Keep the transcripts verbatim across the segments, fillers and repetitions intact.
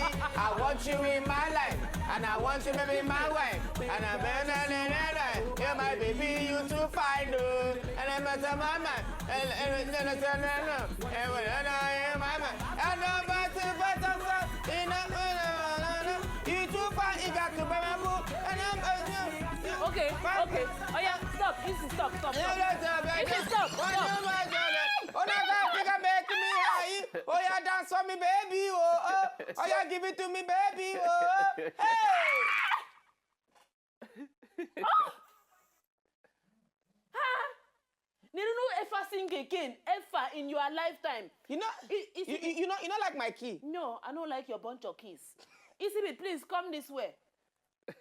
I want you in my life, and I want you, baby, my wife. And I'm you're my baby, you too fine, dude. And I'm a mama, and and and and and and and I'm about to put us up in a you too fine, you got to be my boo, and I'm Okay, okay. Oh yeah, stop. This is stop, stop, stop. This is stop, stop. Oh, now that think I make me high. Oh yeah, dance for me, baby. Oh, oh. Oh yeah, give it to me, baby. Oh, oh. Hey. Nenu no ever sing again, ever in your lifetime. You know, It- it's- you, you, you know, you know, like my key. No, I don't like your bunch of keys. Isibit, please come this way.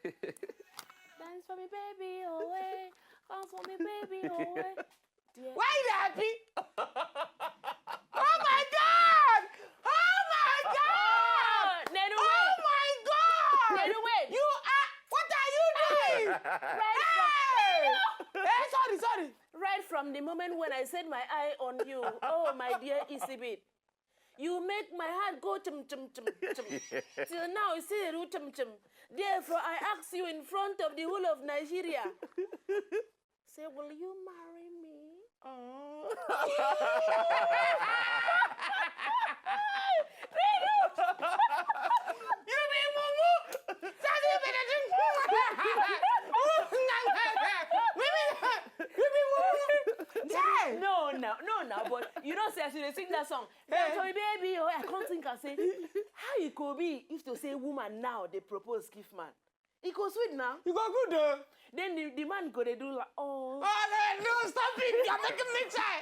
Dance for me, baby, away. Come for me, baby, away. Dear. Why you dey happy? Oh my God! Oh my God! Ah, Nenu, Oh wait. My God! Nenu, wait. You are. What are you doing? Right from, Hey! Hey, sorry, sorry. Right from the moment when I set my eye on you, oh my dear Isibit, you make my heart go chum chum chum chum. Till now, you still dey do chum chum. Therefore, I ask you in front of the whole of Nigeria, say, will you marry me? Oh. You be mumu. Sabi you better drink. You be mumu. Hey. No, no, no, no. But you know, say as you dey sing that song, dance for me, baby. Oh, I can't think and say, how it could be if to say woman now dey propose give man? It go sweet now. You go good though. Then the, the man go dey do like, oh. Oh no, no, stop it! You're making me cry.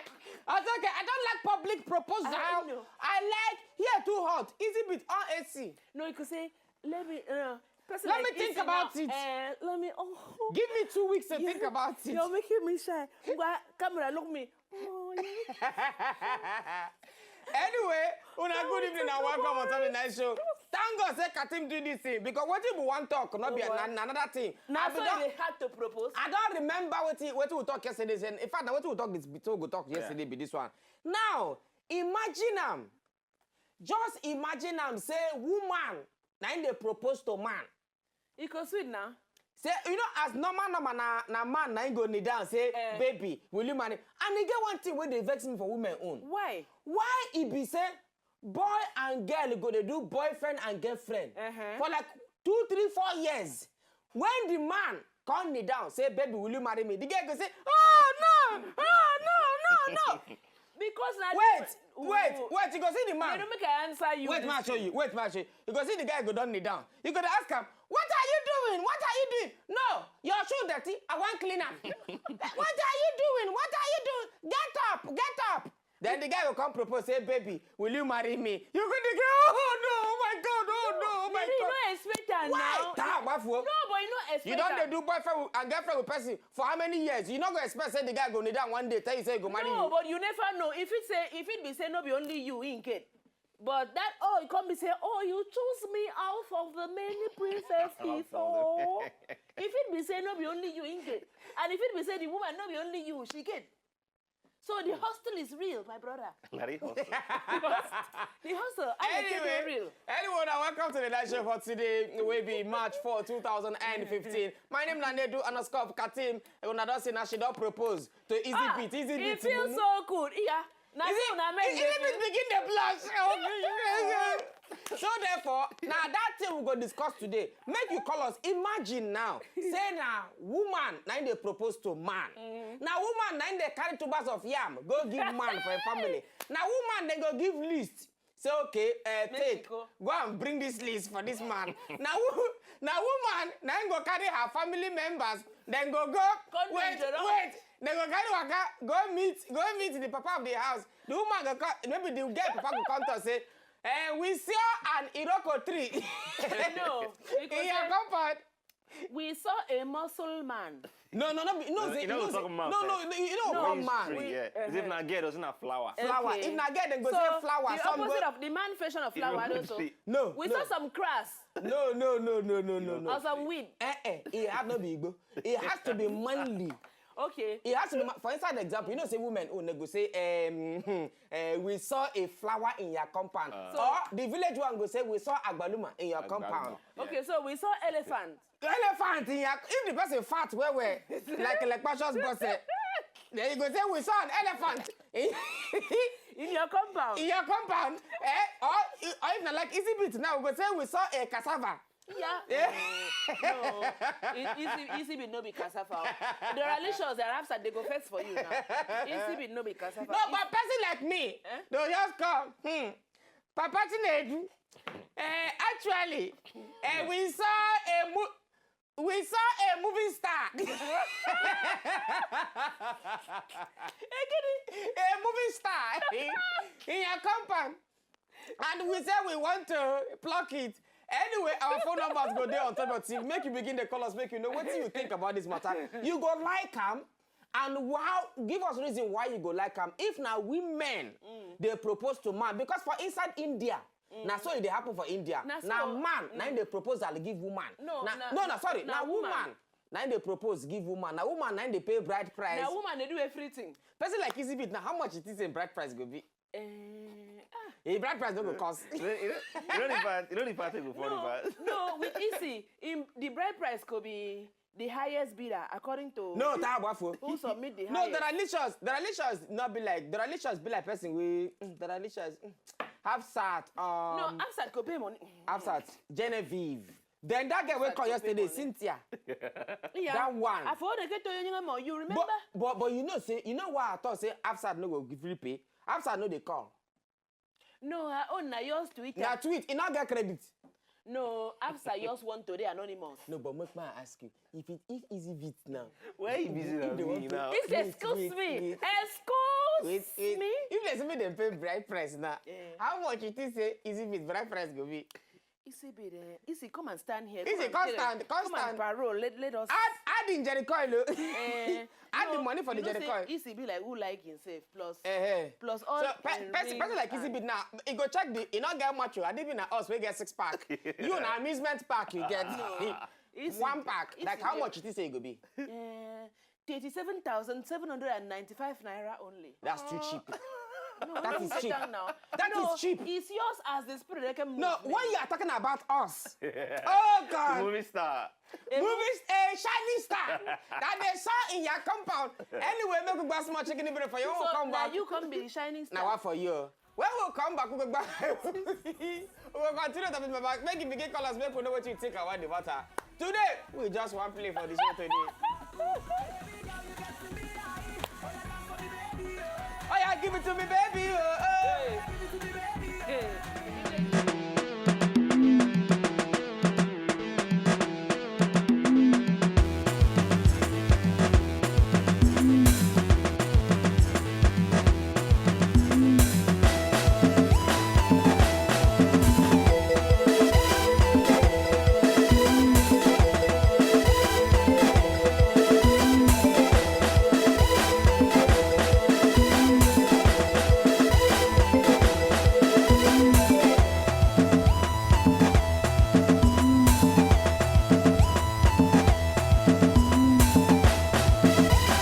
I was okay. I don't like public proposal. I know. I like here too hot. Isibit on A C. No, you could say, let me. Uh, person Let like me think Isi about now, it. Uh, let me. Oh. Give me two weeks to Yeah. Think about it. You're making me shy. Ngwa, camera, look me. Oh, yeah. Anyway, una good evening and welcome on Sunday night show. Thank God say Katim do this thing because what if we want talk, not be Oh, an, another thing. Now I be so don- they had to propose. I don't remember what he, what we talk yesterday. Say, in fact, now what we talk this before we talk yesterday be this one. Now, imagine am. Just imagine am say woman na im dey propose to man. It go sweet now. Say you know as normal normal na na man na im go kneel down say Eh. Baby, will you marry? And e get one thing wey dey vex me for women own. Why? Why e be say boy and girl go dey do boyfriend and girlfriend Uh-huh. for like two, three, four years? When the man come kneel down say, Baby, will you marry me? The girl go say, Oh no, oh no, no, no. Because now Wait, wait, wait. You go see the man. Let me make I answer you. Wait, this ma show thing. You. Wait, ma show You. You go see the guy go down kneel down. You go dey ask him, what are you doing? What are you doing? No, your shoe dirty. I want clean am. What are you doing? What are you doing? Get up, get up. Then the guy will come propose, say, Baby, will you marry me? You go the girl, oh no, oh my God, oh no, oh my Maybe you God. No expect am Why? Now. Time, my fool. No, but you no expect You don't am. Dey do boyfriend and girlfriend with person for how many years? You no go expect say the guy go kneel down one day tell you say he go marry No, you. But you never know. If it say, if it be say no be only you in get. But that oh, it come be say, oh, you choose me out of the many princesses. Oh, if it be say no be only you in get, and if it be say the woman no be only you she get. So the hustle is real, my brother. Na the hustle. The hustle, I dey tell you Anyway, real. Anyone, welcome to the live show for today. We be March four, two thousand and fifteen. My name is Nanedu underscore Katim. Una don see now she don propose to Easy Ah, Beat. Easy it Beat. feels so good. Yeah. Now Is see it, una men is dey it begin the blush? So therefore, now that thing we go discuss today. Make you call us. Imagine now, say now woman now they propose to man. Now woman now they carry two bags of yam go give man for a family. Now woman they go give list. Say okay, uh, Make take she go. Go and bring this list for this man. Now wo- now woman now go carry her family members. Then go go Come to wait Jordan. Wait. Then go carry waka go meet go meet the papa of the house. The woman go come, maybe the girl papa go come to say, eh, we saw an iroko tree No, in your compound. We saw a muscle man. No, no, no, be- no, No, say- you know no, we say- talk man no, no, first. no, you know No, what Which man. tree, we- yeah. As if na girl doesn't have flower. Flower. Okay. If na girl, then go So, say flower. The Some opposite go- of the man version of You know, flower also. tree. No, We no. Saw some grass No, no, no, no, no, no, no. Or some weed. Eh, eh, it has not been Igbo. It has to be manly. Okay. It has to be ma- for inside the example. You know, say women own, they go say, um, uh, "We saw a flower in your compound," or the village one go say, "We saw agbaluma in your compound." Okay, so we saw elephant. Elephant in your if the person fat well well, like like Passion's boss say, then you go say, "We saw an elephant in, In your compound. in your compound." Eh? Or, or if not like Easy Beat now, we go say, "We saw a cassava." Yeah. Yeah. No. E- Easy, Easy Beat no be cassava. Doralicious and after they go first for you now. Easy Beat no be cassava. No, but person like me, Eh? they'll just come. Hmm. "Papa Chinedu, eh, actually, eh, we saw a mo- we saw a moving star." A moving star in your compound. And we say we want to pluck it. Anyway, our phone numbers go there on top of team. Make you begin to call us, make you know what you think about this matter. You go like am, and wow, give us reason why you go like am. If na women they propose to man, because for inside India, na so e dey happen for India. Na so. Na man na im dey proposal give woman. No, na, na- no, na sorry, na na woman. woman. Na im dey propose give woman. Na woman na im dey pay bride price. Na woman dey do everything. Person like Easy Beat, now how much it is in bride price go be? Eh, ah, A bride price no go cost. You know, you know, you know the part, you know the part go fall no, the part. No, with Easy, in the bride price could be the highest bidder according to No, Tabafo. Who submit the No, highest. Doralicious, Doralicious not be like Doralicious be like person we mm, Doralicious mm, Hafsat, No, um, Hafsat go pay money. Hafsat, Genevieve. Then that girl we Hafsat call go pay yesterday, money. Cynthia. Yeah. That one. I for the get to you, you remember? But, but but you know say you know why I thought say Hafsat no go give repay. Hafsat no dey call. No, her own na yours Twitter. Na tweet, e no get credit. No, Hafsat yours one today anonymous. No, but make me ask you, if it if Easy Beat now, Where you busy If now? they want Me to- now. It's Wait, excuse wait, me. wait. Excuse wait, wait. Me. If they say make dem pay bride price now, Eh. How much you think say Easy Beat bride price go be? Easy be there. Easy, come and stand here. Easy, and come tell- stand, come come stand. And parole. Let, let us. Add add in Jericho, lo. Eh, Add the no, money for you the know say Jericho. Easy be like who like himself plus Eh, eh. plus all. So pe- in person, ring person like Easy and- Beat now, e go check the e no get macho. I didn't even us we get six pack. You na amusement park you get. Easy, One pack. Easy Like how dey- much you think say e go be? Eh, thirty-seven thousand seven hundred and ninety-five naira only. That's too cheap. No, That no, is sit cheap. Down now. That No, is cheap. It's yours as the spirit that can move. No, when you are talking about us, oh God, Movie star. Eh, movie a shining star that they saw in your compound. Anyway, make we go small chicken bread for you. So We'll come now back. You come be the shining star. Now what for you? When we come back, we go back. We will continue to be back. Make it begin call us, make we know what you think about the matter. Today, we just want play for the show today. Oh yeah, give it to me, baby. Oh, oh.